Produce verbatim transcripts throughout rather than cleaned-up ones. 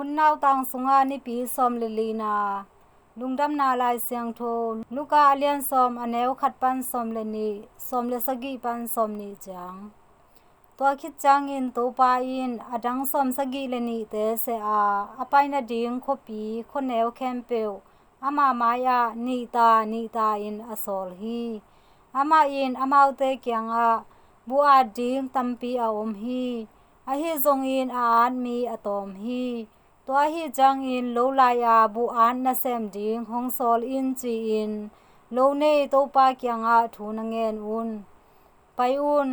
Hun nautang sungah nipi sawm le lina. Lungdamna Lai Siangtho, Luka a lian sawm, a neu khat pan sawm le nih, sawm le sagih pan sawm nih ciang. Tua khit ciangin Topa in a dang sawm sagih le nihte seh a, a pai nading khuapi khuaneu khempeuh ama mai-ah nihta nihta in a sawl hi. Amah in amaute kiangah, "Bu at ding tampi a om hi. Ahi zongin a at mi a tawm hi. Tua ahi ciangin lo lai-a bu at nasem ding hong sawl in," ci-in lo nei Topa kiangah thu na ngen un. "Pai un,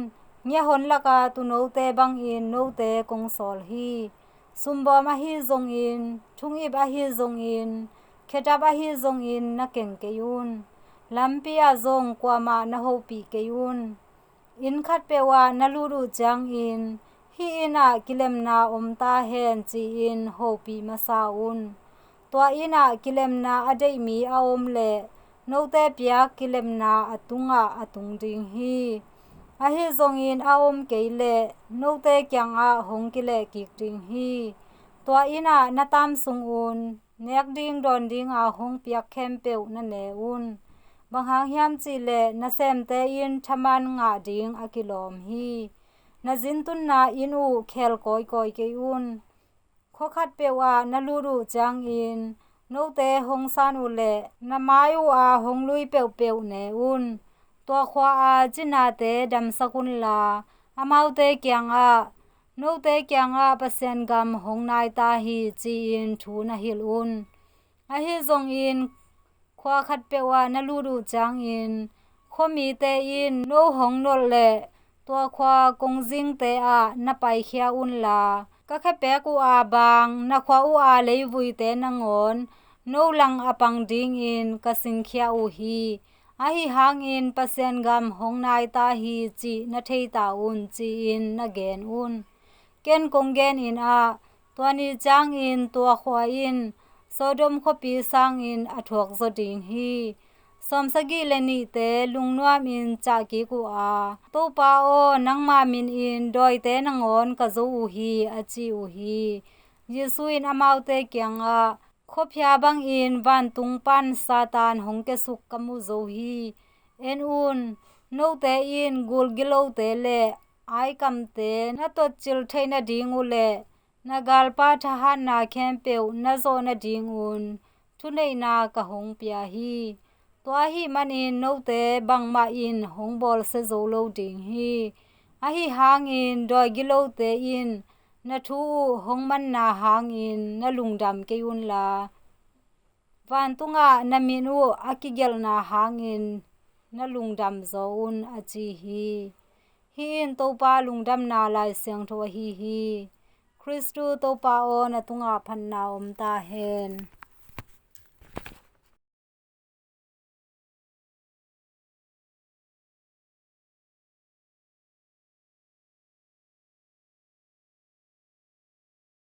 ngiahon laka tuunote bangin note kong sawl hi. Sumbawm ahi zongin, thungip ahi zongin, khedap ahi zongin na keng kei un. Lampi ah zong kuamah na hopih kei un. Inn khatpeuh ah na lut uh ciangin, 'Hih inn ah kilemna om ta hen,' ci-in hopih masa un. Tua inn ah kilemna a deih mi a om leh, note piak kilemna a tungah a tung ding hi. Ahi zongin a om kei leh, note kiangah hong kileh kik ding hi. Tua inn ah na taam sungun nek ding dawn dinga hong piak khempeuh na ne un. Bang hang hiam cih leh, nasemte in thaman ngah ding a kilawm hi. Na zintunna inn uh khel kawikawi kei un. Khua khatpeuh ah na lut uh ciangin, note hong san uh leh, na mai uh a hong lui peuhpeuh ne un. Tua khua-a cinate damsak unla, amaute kiangah, 'Note kiangah Pasian gam hong nai ta hi,' ci-in thu na hilh un. Ahi zongin, khua khatpeuh ah na lut uh ciangin, khuamite in no hong nolh leh, tua khua kongzingte ah na paikhia unla, 'Ka khepek uh a bang na khua uh a leivuite nangawn no lang a pang dingin ka singkhia uh hi. Ahi hangin Pasian gam hong nai ta hi,' cih na thei ta un," ci-in na gen un. Ken kong genin ah, tua ni ciangin tua khua in Sodom khuapi sangin a thuakzaw ding hi. Sawm sagih le nihte lungnuamin ciah kik uh a, "Topa aw, nangma minin dawite nangawn ka zo uh hi," a ci uh hi. Jesu in amaute kiangah, "Khuaphia bangin vantung pan Satan hong kiasuk ka mu zo hi. En un, note in gul gilote le aikamte na totcil theih nading uh leh, na galpa thahatna khempeuh na zawh nadingun thuneihna ka hong pia hi. Tua ahih manin note bangmah in hong bawlsia zo lo ding hi. Ahi hangin dawi gilote in na thu uh hong manna hangin na lungdam kei unla, vantungah na min uh a kigelhna hangin na lungdam zaw un," a ci hi. Hih in Topa lungdamna Lai Siangtho ahi hi. Khristu Topa aw, na tungah phatna om ta hen.